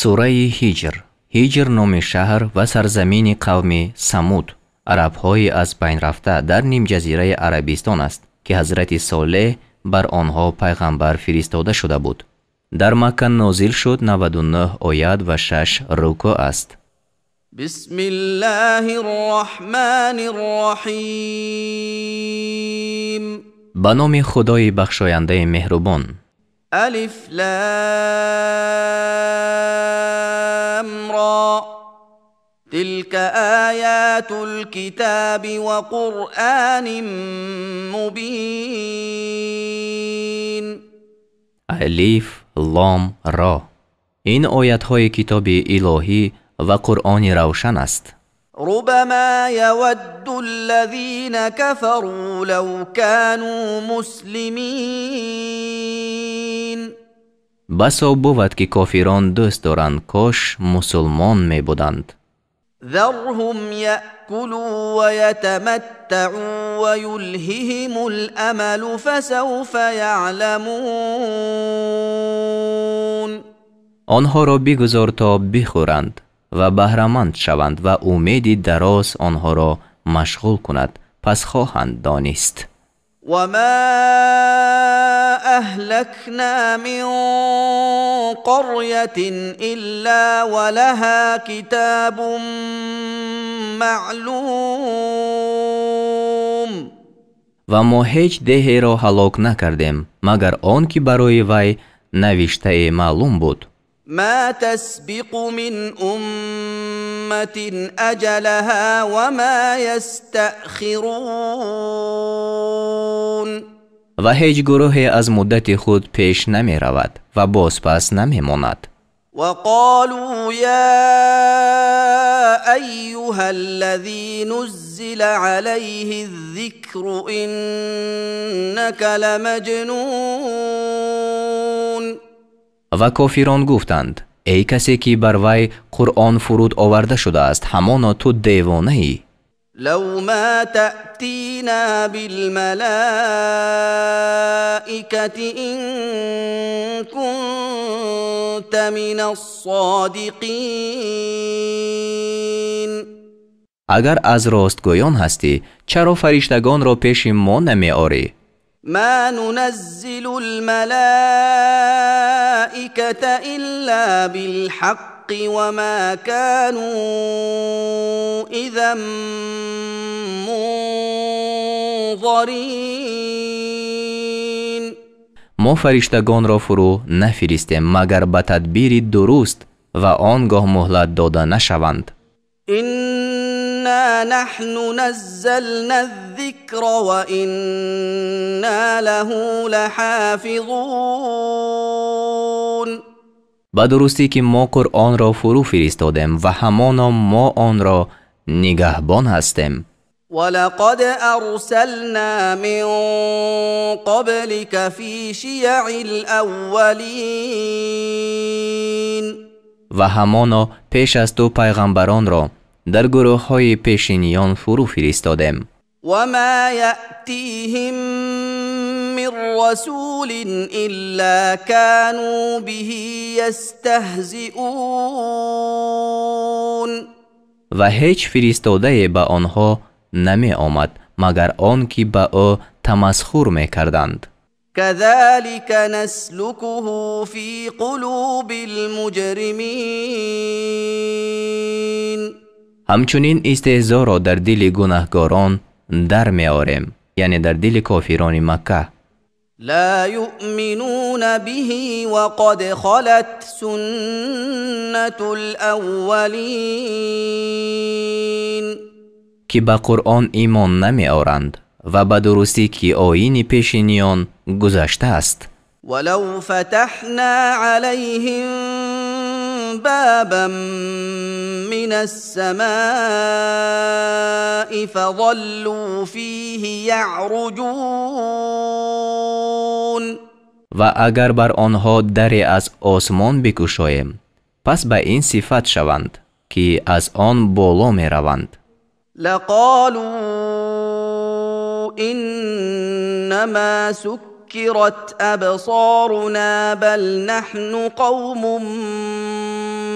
Сураи Ҳиҷр. Ҳиҷр номи шаҳр ва сарзамини қавми Самуд, арабҳои аз байн рафта дар нимҷазираи Арабистон аст, ки ҳазрати Солеҳ бар онҳо пайғамбар фиристода шуда буд. Дар Макка нозил шуд, 99 оят ва 6 рукӯъ аст. Бисмиллаҳир Роҳманир Роҳим. Ба номи Худои бахшояндаи меҳрубон. Алиф Лам Ро. Тилка оятул китаби ва Қуръонин мубин. Алиф Лом Ро. Ин оятҳои китоби илоҳӣ ва Қуръони равшан аст. Рубама явадду аллазина кафару лав кану муслимин. Басо бувад, ки кофирон дӯст доранд, кош мусулмон мебуданд. Зарҳум яъкулу ва ятаматтаъу ва юлҳиҳимул амалу фасавфа яъламун. Онҳоро бигузор то бихӯранд ва баҳраманд шаванд ва умеди дароз онҳоро машғул кунад, пас хоҳанд донист. Ва ма аҳлакна мин қарйатин илла ва лаҳа китобун маълум. Ва мо ҳеҷ деҳеро ҳалок накардем, магар он ки барои вай навиштае маълум буд. Ма тасбиқу мин умматин аҷалаҳа ва ма ястаъхирун. Ва ҳеҷ гурӯҳе аз муддати худ пеш намеравад ва бозпас намемонад. Ва қолу я айюҳа аллазӣ нуззила алайҳи ззикру иннака ламаҷнун. Ва кофирон гуфтанд: эй касе ки бар вай Қуръон фуруд оварда шудааст, ҳамоно ту девонаӣ. Лав ма таътина билмалоикати ин кунта минас-содиқин. Агар аз ростгӯён ҳастӣ, чаро фариштагонро пеши мо намеорӣ? Ма нуназзилул малоиката илла билҳаққи ва ма кану изан мунзарин. Мо фариштагонро фурӯ нафиристем, магар ба тадбири дуруст, ва он гоҳ муҳлат дода нашаванд. Инна наҳну наззална ззикра ва инна лаҳу лаҳофизун. Ба дурустӣ ки мо Қуръонро фурӯ фиристодем ва ҳамоно мо онро нигаҳбон ҳастем. Ва лақад арсална мин қаблика фи шияъил аввалин. Ва ҳамоно пеш аз ту пайғамбаронро дар гурӯҳҳои пешиниён фурӯ фиристодем. Ва ма яътиҳим мин расулин илла кану биҳи ястаҳзиун. Ва ҳеҷ фиристодае ба онҳо намеомад, магар он ки ба ӯ тамасхур мекарданд. Казалика наслукуҳу фи қулубил муҷримин. Ҳамчунин истеҳзоро дар дили гунаҳгорон дар меорем, яъне дар дили кофирони Макка. Ла юъминуна биҳи ва қад халат суннатул аввалин. Ки ба Қуръон имон намеоранд ва ба дурустӣ ки оини пешиниён гузаштааст. Валав фатаҳна алайҳим бабан минас-самаи фазаллу фиҳи яъруҷун. Ва агар бар онҳо даре аз осмон бикушоем, пас ба ин сифат шаванд, ки аз он боло мераванд. Лақолу иннама суккират абсоруна бал наҳну қавмун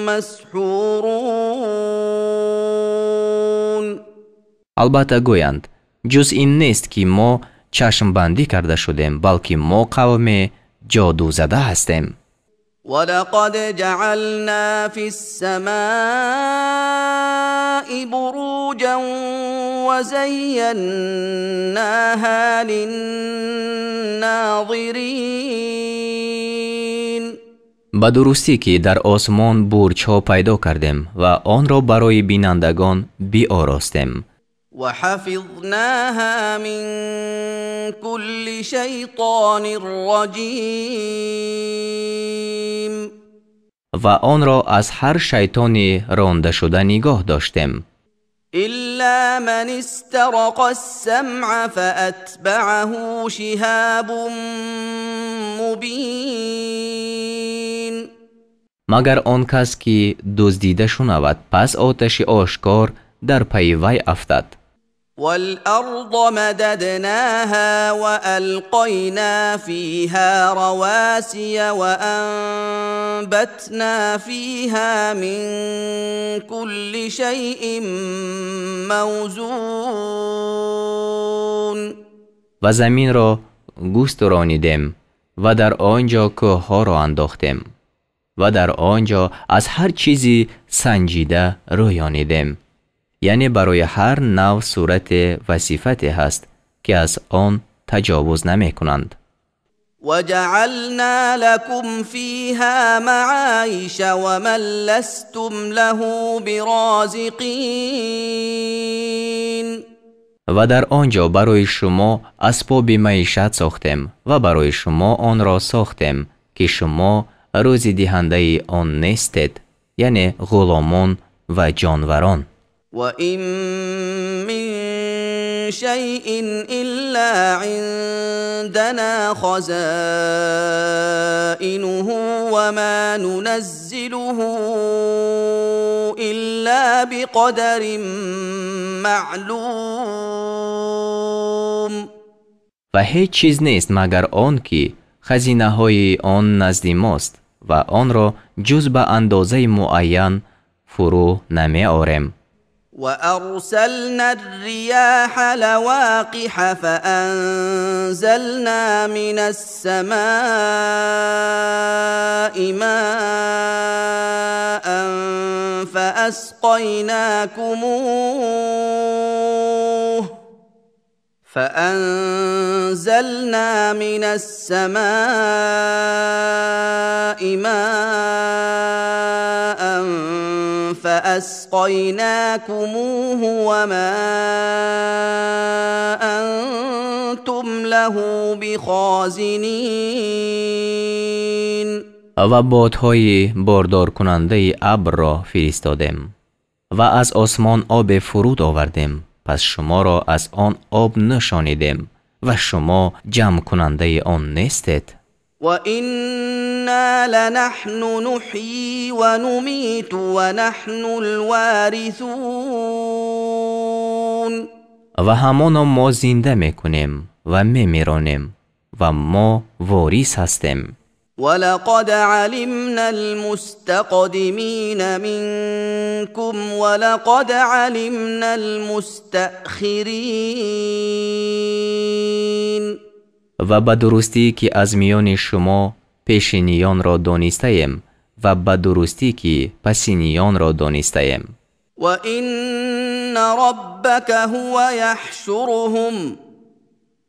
مسحورون. Албатта гӯянд, ҷуз ин нест, ки мо чашмбандӣ карда шудем, балки мо қавме ҷодузада ҳастем. ولقد جعلنا في السماء بروجا وزيناها للناظرين. Ба дурустӣ, ки дар осмон бурҷҳо пайдо кардем ва онро барои бинандагон биоростем. وحفظناها من كل شيطان رجيم. Ва онро аз ҳар шайтони рондашуда нигоҳ доштем. إلا من استرق السمع فأتبعه شهاب مبين. Магар он кас, ки дуздида шунавад, пас оташи ошкор дар пайи вай афтад. والأرض مددناها وألقينا فيها رواسي وأنبتنا فيها من كل شيء موزون. Ва заминро густуронидем ва дар он ҷо кӯҳҳоро андохтем ва дар он ҷо аз ҳар чизи санҷида рӯёнидем, яъне барои ҳар нав сурате ва сифате ҳаст, ки аз он таҷовуз намекунанд. وجعلنا لكم فيها معايش ومن لستم له برازقين. Ва дар он ҷо барои шумо асбоби маишат сохтем ва барои шумо онро сохтем, ки шумо рӯзидиҳандаи он нестед, яъне ғуломон ва ҷонварон. وإن من شيء إلا عندنا خزائنه وما ننزله إلا بقدر معلوم. Ва ҳеҷ чиз нест, магар он ки хазинаҳои он назди мост ва онро ҷуз ба андозаи муайян фурӯ намеорем. وأرسلنا الرياح لواقح فأنزلنا من السماء ماء فأنزلنا من السماء ماء فأسقيناكموه وما أنتم له بخازنين. Ва бодҳои бордоркунандаи абрро фиристодем ва аз осмон обе фуруд овардем, пас шуморо аз он об нӯшонидем ва шумо ҷамъкунандаи он нестед. وإنا لنحن نحيي ونميت ونحن الوارثون. Ва ҳамоно мо зинда мекунем ва мемиронем ва мо ворис ҳастем. ولقد علمنا المستقدمين منكم ولقد علمنا المستأخرين. Ва ба дурустӣ, ки аз миёни шумо пешиниёнро донистаем ва ба дурустӣ, ки пасиниёнро донистаем. وإن ربك هو يحشرهم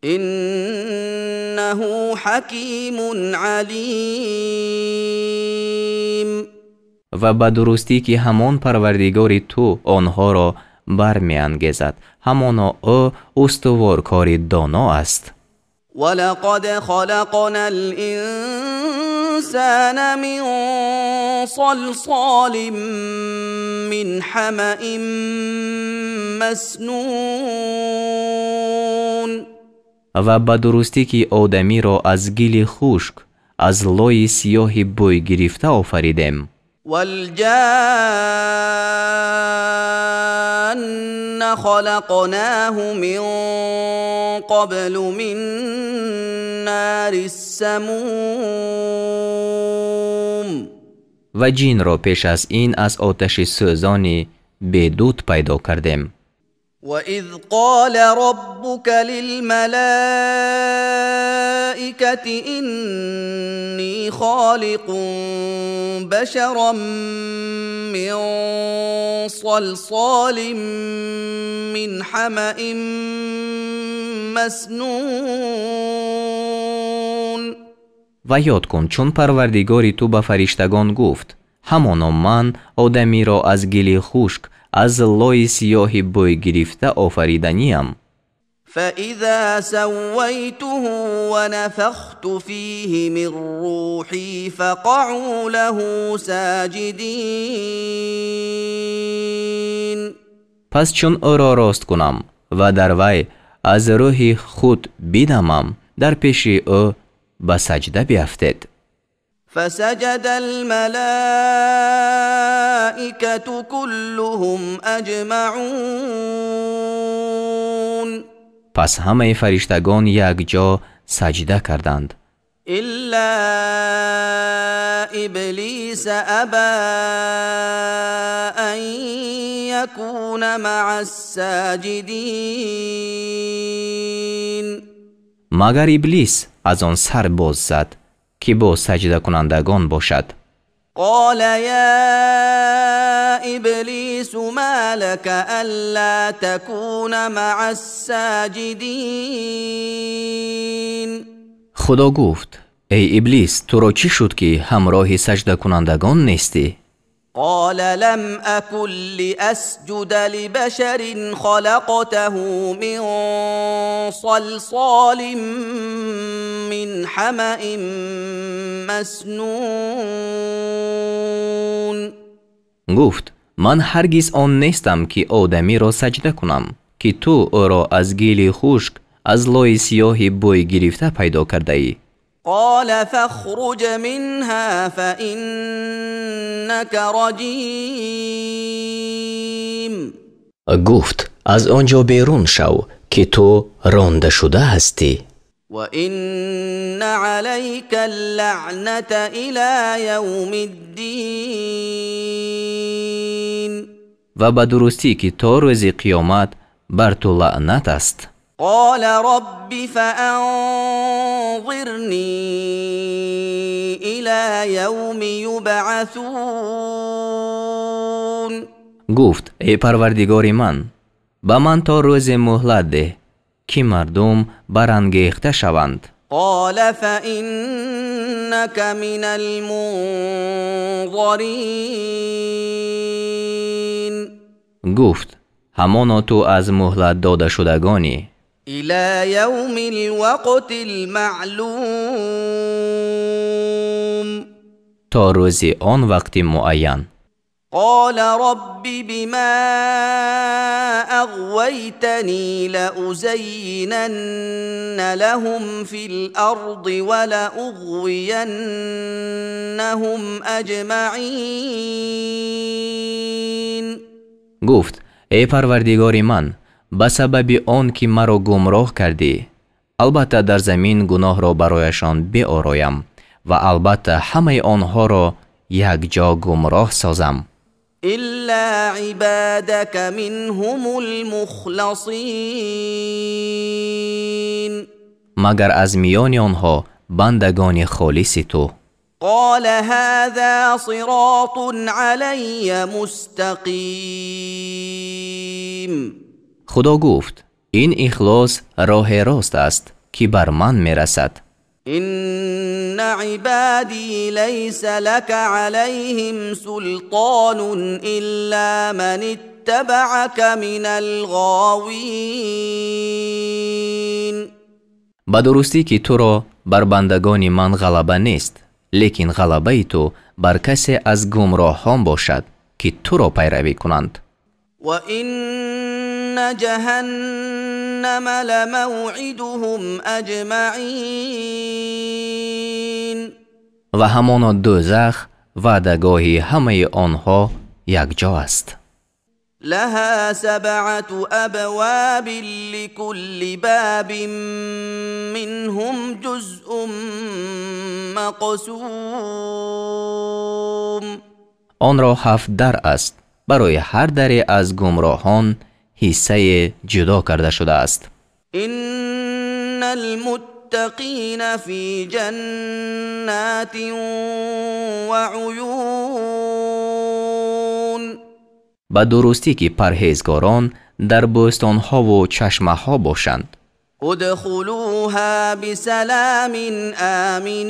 إنه حكيم عليم. Ва ба дурустӣ, ки ҳамон Парвардигори ту онҳоро бармеангезад, ҳамоно ӯ устуворкори доно аст. ولقد خلقنا الإنسان من صلصال من حمأ مسنون. Ва ба дурустӣ, ки одамиро аз гили хушк, аз лои сиёҳи бӯйгирифта офаридем. والجان خلقناه من قبل من نار السموم. Ва ҷинро пеш аз ин аз оташи сӯзони бедуд пайдо кардем. وإذ قال ربك للملائكة إني خالق بشرا من صلصال من حمإ مسنون. Ва ёд кун, чун Парвардигори ту ба фариштагон гуфт: ҳамоно ман одамиро аз гили хушк, аз лои сиёҳи бӯйгирифта офариданиям. فإذا سويته ونفخت فيه من روحي فقعوا له ساجدين. Пас чун ӯро рост кунам ва дар вай аз рӯҳи худ бидамам, дар пеши ӯ ба саҷда биафтед. فسجد الملائكة كلهم أجمعون. Пас ҳамаи фариштагон якҷо саҷда карданд. إلا إبليس أبى أن يكون مع الساجدين. Магар Иблис аз он сар боз зад, ки бо саҷдакунандагон бошад. قال يا إبليس ما لك ألا تكون مع الساجدين. Худо гуфт: эй Иблис, туро чӣ шуд, ки ҳамроҳи саҷдакунандагон нестӣ? قال لم أكن لأسجد لبشر خلقته من صلصال من حمإ مسنون. Гуфт: ман ҳаргиз он нестам, ки одамиро саҷда кунам, ки ту ӯро аз гили хушк, аз лои сиёҳи бӯйгирифта пайдо кардаӣ. قال فاخرج منها فإنك رجيم. Гуфт: аз он ҷо берун шав, ки ту ронда шуда ҳастӣ. وإن عليك اللعنة إلى يوم الدين. Ва ба дурустӣ, ки то рӯзи қиёмат бар ту лаънат аст. قال رب فأنظرني إلى يوم يبعثون. Гуфт: эй Парвардигори ман, ба ман то рӯзе муҳлат деҳ, ки мардум барангехта шаванд. قال فإنك من المنظرين. Гуфт: ҳамоно ту аз муҳлат додашудагонӣ. إلى يوم الوقت المعلوم. То рӯзи он вақти муайян. قال رب بما أغويتني لأزينن لهم في الأرض ولأغوينهم أجمعين. Гуфт: эй Парвардигори ман, ба сабаби он ки маро гумроҳ кардӣ, албатта дар замин гуноҳро барояшон биороям ва албатта ҳамаи онҳоро якҷо гумроҳ созам. إلا عبادك منهم المخلصين. Магар аз миёни онҳо бандагони холиси ту. قال هذا صراط علي مستقيم. Худо гуфт: ин ихлос роҳе рост аст, ки бар ман мерасад. إن عبادي ليس لك عليهم سلطان إلا من اتبعك من الغاوين. Ба дурустӣ, ки туро бар бандагони ман ғалаба нест, лекин ғалабаи ту бар касе аз гумроҳон бошад, ки туро пайравӣ кунанд. وإن جهنم لموعدهم أجمعين. Ва ҳамоно дӯзах ваъдагоҳи ҳамаи онҳо якҷо аст. لها سبعة أبواب لكل باب منهم جزء مقسوم. Онро 7 дар аст. Барои ҳар даре аз гумроҳон ҳиссае ҷудо карда шудааст. Инна алмуттақина фи ҷаннатин ва уюн. Ба дурустӣ ки парҳезгорон дар бӯстонҳову чашмаҳо бошанд. Удхулуҳа бисаламин аминин.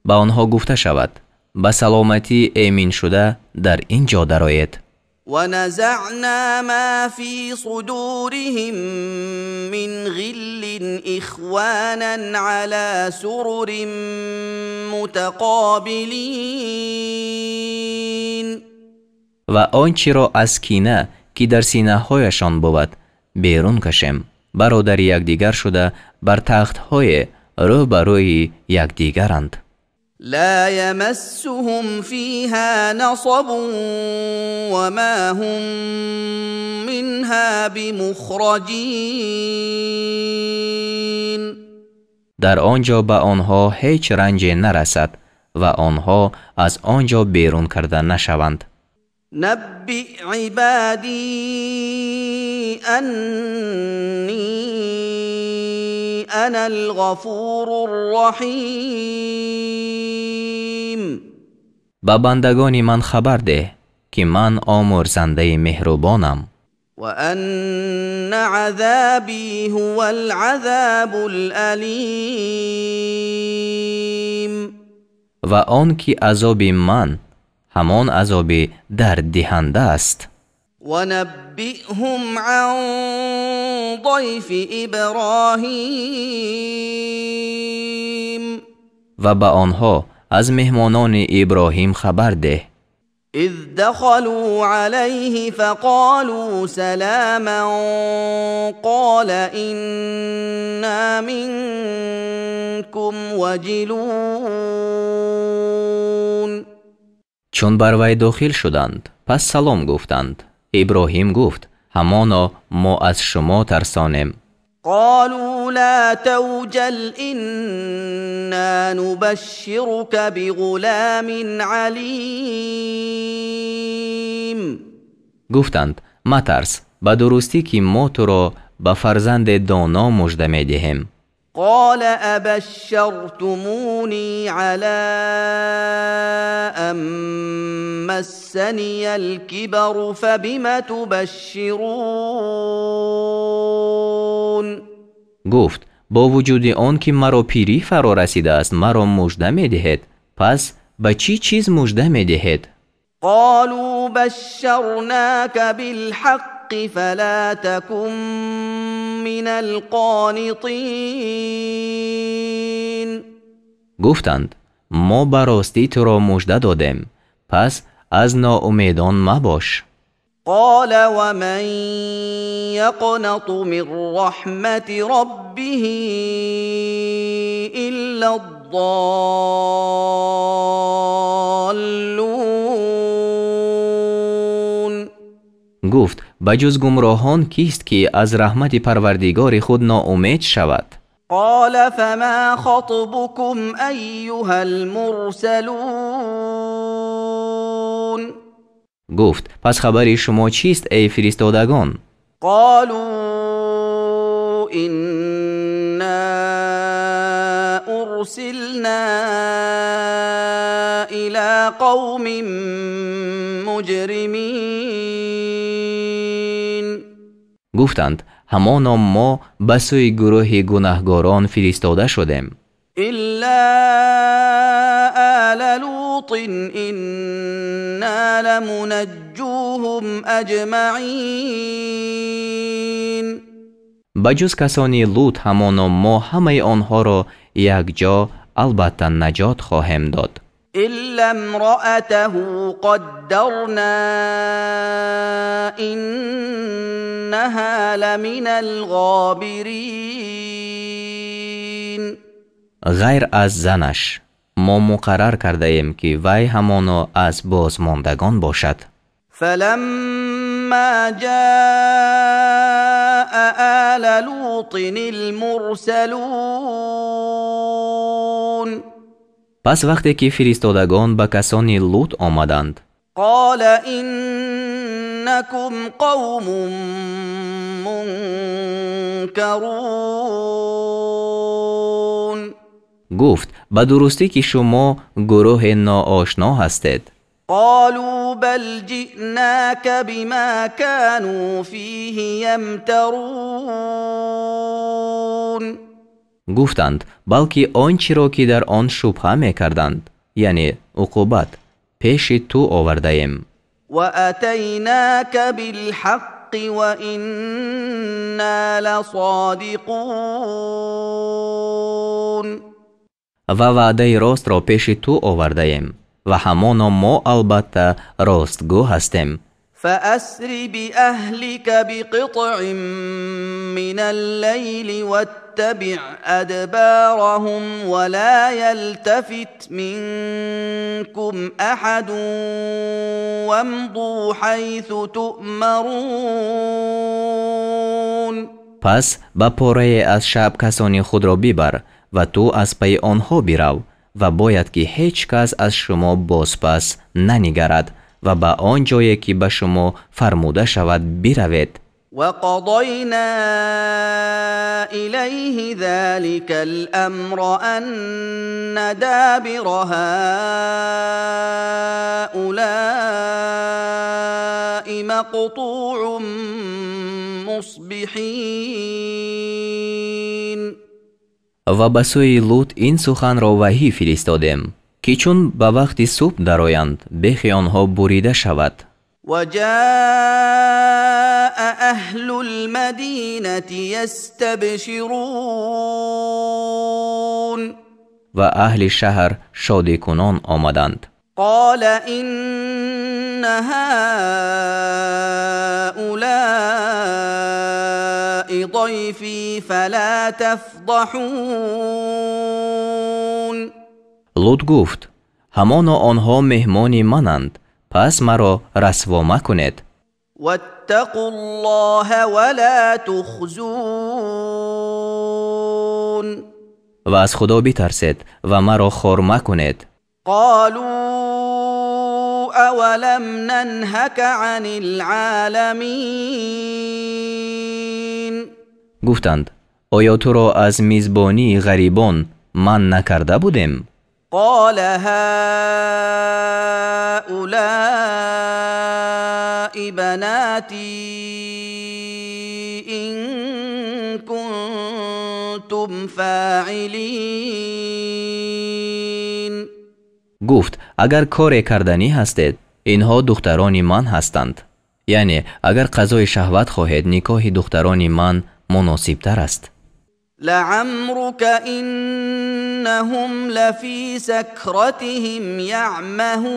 Ба онҳо гуфта шавад: ба саломатӣ эмин шуда дар ин ҷо дароед. Ва назаъна ма фи судуриҳим мин ғиллин ихванан ала сурурин мутақобилин. Ва он чиро аз кина, ки дар синаҳояшон бувад, берун кашем, бародари якдигар шуда бар тахтҳое рӯ ба рӯи якдигаранд. لا يمسهم فيها نصب وما هم منها بمخرجين. Дар он ҷо ба онҳо ҳеҷ ранҷе нарасад ва онҳо аз он ҷо берун карда нашаванд. نبئ عبادي أني أنا الغفور الرحيم. Ба бандагони ман хабар деҳ, ки ман омӯрзандаи меҳрубонам. وأن عذابي هو العذاب الأليم. Ва он ки азоби ман ҳамон азоби дарддиҳанда аст. ونبئهم عن ضيف إبراهيم. Ва ба онҳо аз меҳмонони Иброҳим хабар деҳ. إذ دخلوا عليه فقالوا سلاما قال إنا منكم وجلون. Чун бар вай дохил шуданд, пас салом гуфтанд. Иброҳим гуфт: ҳамоно мо аз шумо тарсонем. قالوا لا توجل إنا نبشرك بغلام عليم. Гуфтанд: матарс, ба дурустӣ ки мо туро ба фарзанде доно мужда медиҳем. قال أبشرتموني على أن مسني الكبر فبم تبشرون. Гуфт: бо вуҷуди он ки маро пирӣ фаро расидааст, маро мужда медиҳед, пас ба чӣ чиз мужда медиҳед? قالوا بشرناك بالحق فلا تكن من القانطين. Гуфтанд: мо ба ростӣ туро мужда додем, пас аз ноумедон мабош. قال ومن يقنط من رحمة ربه إلا الضالون. Гуфт: ба ҷуз гумроҳон кист, ки аз раҳмати парвардигори худ ноумед шавад? قال فما خطبكم أيها المرسلون. Гуфт: пас хабари шумо чист, эй фиристодагон? قالوا إنا أرسلنا إلى قوم مجرمين. Гуфтанд: ҳамоно мо ба сӯи гурӯҳи гунаҳгорон фиристода шудем. إلا آل لوط إنا لمنجوهم أجمعين. Ба ҷуз касони Лут, ҳамоно мо ҳамаи онҳоро якҷо албатта наҷот хоҳем дод. إلا امرأته قدرنا إنها لمن الغابرين. Ғайр аз занаш, мо муқаррар кардаем, ки вай ҳамоно аз бозмондагон бошад. فلما جاء آل لوط المرسلون. Пас вақте ки фиристодагон ба касони Лут омаданд, قال إنكم قوم منكرون. Гуфт: ба дурустӣ ки шумо гурӯҳе ноошно ҳастед. قالوا بل جئناك بما كانوا فيه يمترون. Гуфтанд: балки он чиро ки дар он шубҳа мекарданд, яъне уқубат, пеши ту овардаем. وأتيناك بالحق وإنا لصادقون. Ва ваъдаи ростро пеши ту овардаем ва ҳамоно мо албатта ростгӯ ҳастем. فأسر بأهلك بقطع من الليل واتبع أدبارهم ولا يلتفت منكم أحد وامضوا حيث تؤمرون. Пас ба порае аз шаб касони худро бибар ва ту аз пайи онҳо бирав ва бояд ки ҳеҷ кас аз шумо бозпас нанигарад ва ба он ҷое ки ба шумо фармуда шавад биравед. وقضينا إليه ذلك الأمر أن دابر هؤلاء مقطوع مصبحين. Ва ба сӯи Лут ин суханро ваҳӣ фиристодем, ки чун ба вақти субҳ дароянд, бехи онҳо бурида шавад. وجاء أهل المدينة يستبشرون. Ва аҳли шаҳр шодикунон омаданд. قال إن هؤلاء ضيفي فلا تفضحون. Лут гуфт: ҳамоно онҳо меҳмони мананд, пас маро расво макунед. واتقوا الله ولا تخزون. Ва аз Худо битарсед ва маро хор макунед. قالوا أولم ننهك عن العالمين. Гуфтанд: оё туро аз мизбонии ғарибон манъ накарда будем? قال هؤلاء بناتي إن كنتم فاعلين. Гуфт: агар коре карданӣ ҳастед, инҳо духтарони ман ҳастанд, яъне агар қазои шаҳват хоҳед, никоҳи духтарони ман муносибтар аст. لعمرك إنهم لفي سكرتهم يعمهون.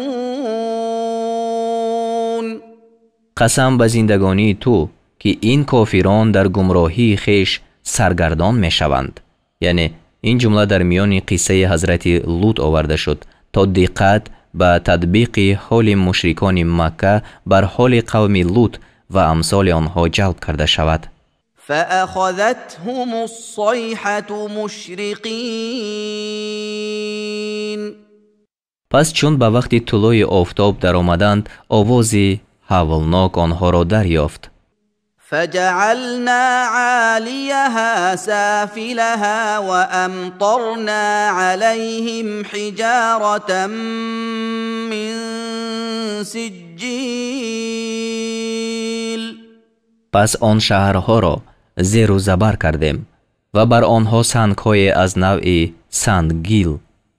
Қасам ба зиндагонии ту, ки ин кофирон дар гумроҳии хеш саргардон мешаванд. Яъне ин ҷумла дар миёни қиссаи ҳазрати Лут оварда шуд, то диққат ба татбиқи ҳоли мушрикони Макка бар ҳоли қавми Лут ва амсоли онҳо ҷалб карда шавад. فأخذتهم الصيحة مشرقين. Пас чун ба вақти тулӯи офтоб даромаданд, овози ҳавлнок онҳоро дарёфт. فجعلنا عاليها سافلها وأمطرنا عليهم حجارة من سجيل. Пас он шаҳрҳоро зеру забар кардем ва бар онҳо сангҳое аз навъи санггил,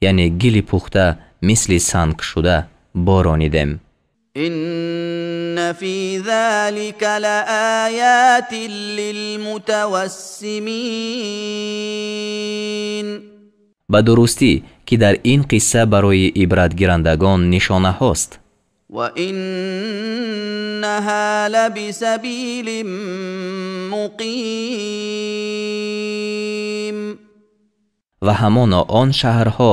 яъне гили пухта мисли сангшуда, боронидем. إن في ذلك لآيات للمتوسمين. Ба дурустӣ ки дар ин қисса барои ибратгирандагон нишонаҳост. وإنها لبسبيل مقيم. Ва ҳамоно он шаҳрҳо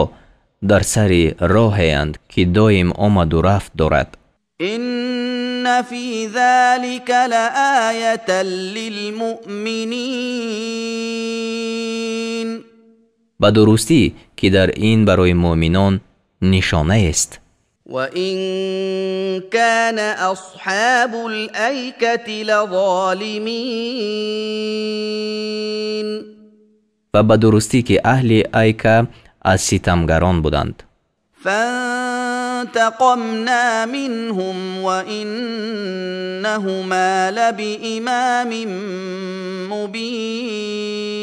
дар сари роҳеанд, ки доим омаду рафт дорад. إن في ذلك لآية للمؤمنين. Ба дурустӣ ки дар ин барои муъминон нишонаест. وإن كان أصحاب الأيكة لظالمين. Ва ба дурустӣ ки аҳли Айка аз ситамгарон буданд. فانتقمنا منهم وإنهما لبإمام مبين.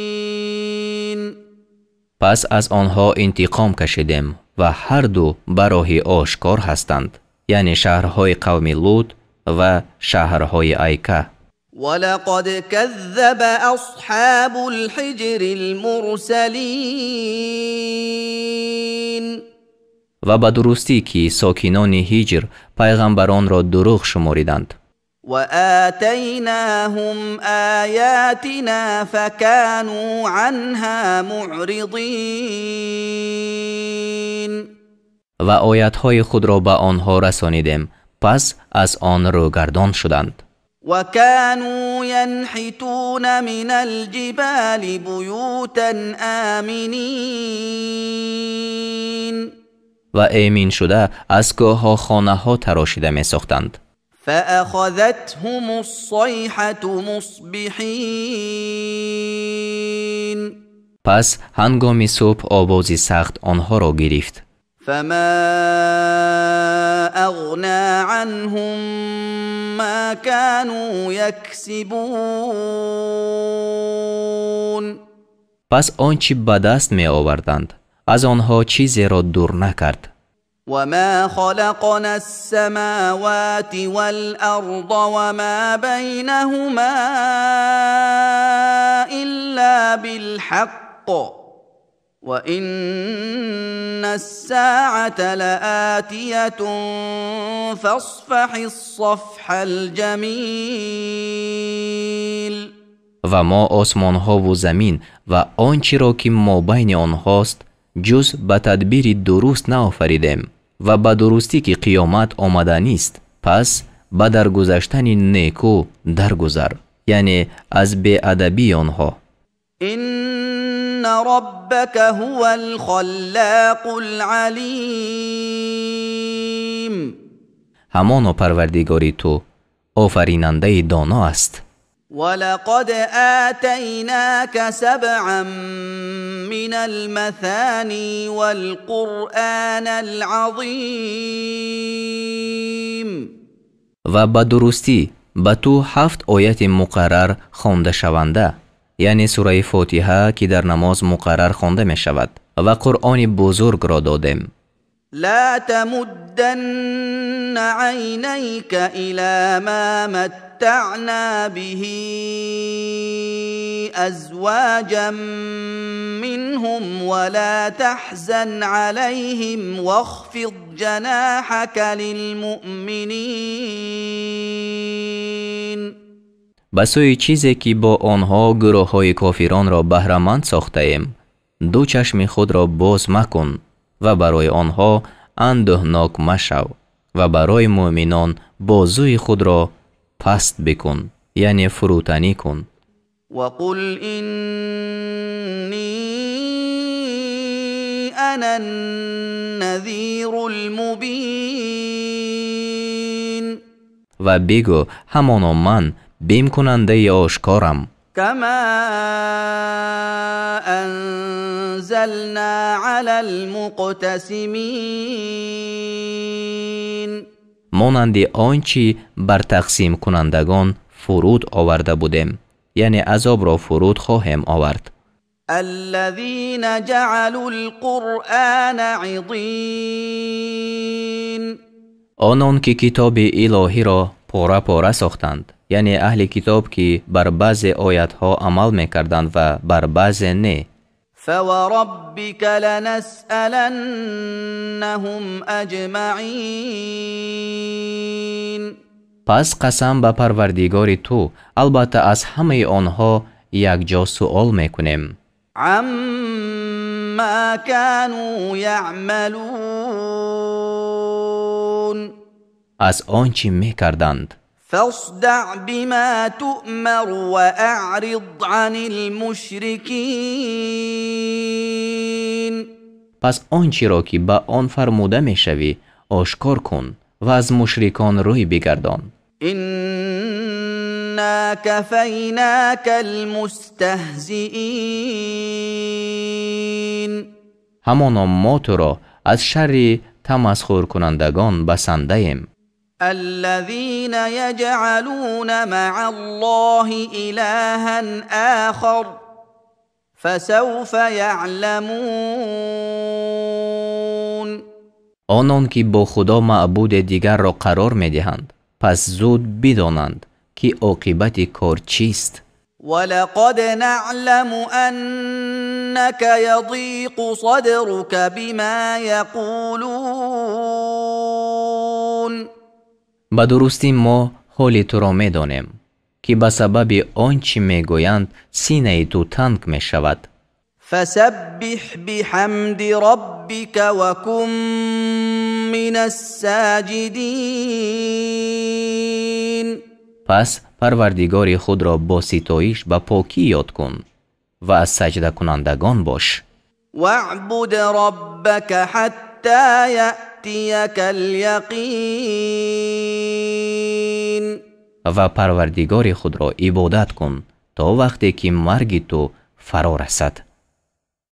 Пас аз онҳо интиқом кашидем ва ҳарду ба роҳи ошкор ҳастанд, яъне шаҳрҳои қавми Лут ва шаҳрҳои Айка. ولقد كذب أصحاب الحجر المرسلين. Ва ба дурустӣ ки сокинони Ҳиҷр пайғамбаронро дурӯғ шумориданд. وآتيناهم آياتنا فكانوا عنها معرضين. Ва оятҳои худро ба онҳо расонидем, пас аз он рӯгардон шуданд. وكانوا ينحتون من الجبال بيوتا آمنين. Ва эмин шуда аз кӯҳҳо хонаҳо тарошида месохтанд. فأخذتهم الصيحة مصبحين. Пас ҳангоми субҳ овози сахт онҳоро гирифт. فما أغنى عنهم ما كانوا يكسبون. Пас он чӣ ба даст меоварданд, аз онҳо чизеро дур накард. وما خلقنا السماوات والأرض وما بينهما إلا بالحق وإن الساعة لآتية فاصفح الصفح الجميل. Ва мо осмонҳову замин ва он чиро ки мобайни онҳост ҷуз ба тадбири дуруст наофаридем ва ба дурустӣ ки қиёмат омаданист, пас ба даргузаштани некӯ даргузар, яъне аз беадабии онҳо. إن ربك هو الخلاق العليم. Ҳамоно Парвардигори ту офаринандаи доно аст. ولقد آتيناك سبعا من المثاني والقرآن العظيم. Ва ба дурустӣ ба ту ҳафт ояти муқаррар хондашаванда, яъне сураи Фотиҳа, ки дар намоз муқаррар хонда мешавад, ва Қуръони бузургро додем. لا تمدن عينيك إلى ما متعنا به أزواجا منهم ولا تحزن عليهم واخفض جناحك للمؤمنين. Ба сӯи чизе ки бо онҳо гурӯҳҳои кофиронро баҳраманд сохтаем, ду чашми худро боз макун ва барои онҳо андӯҳнок машав ва барои муъминон бозуи худро паст бикун, яъне фурӯтанӣ кун. وقل إني أنا النذير المبين. Ва бигӯ: ҳамоно ман бимкунандаи ошкорам. كما أنزلنا على المقتسمين. Монанди он чӣ бар тақсимкунандагон фуруд оварда будем, яъне азобро фуруд хоҳем овард. الذين جعلوا القرآن عضين. Онон ки китоби илоҳиро пора пора сохтанд, яъне аҳли китоб, ки бар баъзе оятҳо амал мекарданд ва бар баъзе не. فوربك لنسألنهم أجمعين. Пас қасам ба Парвардигори ту, албатта аз ҳамаи онҳо якҷо суол мекунем. عما كانوا يعملون. Аз он чӣ мекарданд. فاصدع بما تؤمر وأعرض عن المشركين. Пас он чиро ки ба он фармуда мешавӣ ошкор кун ва аз мушрикон рӯй бигардон. إنا كفيناك المستهزئين. Ҳамоно мо туро аз шарри тамасхуркунандагон басандаем. الذين يجعلون مع الله إلها آخر فسوف يعلمون. Онон ки бо Худо маъбуде дигарро қарор медиҳанд, пас зуд бидонанд, ки оқибати кор чист. ولقد نعلم أنك يضيق صدرك بما يقولون. Ба дурустӣ мо ҳоли туро медонем, ки ба сабаби он чӣ мегӯянд синаи ту танг мешавад. فسبح بحمد ربك وكن من الساجدين. Пас Парвардигори худро бо ситоиш ба покӣ ёд кун ва аз саҷдакунандагон бош. واعبد ربك حتى يأتيك اليقين. Ва Парвардигори худро ибодат кун то вақте ки марги ту фаро расад.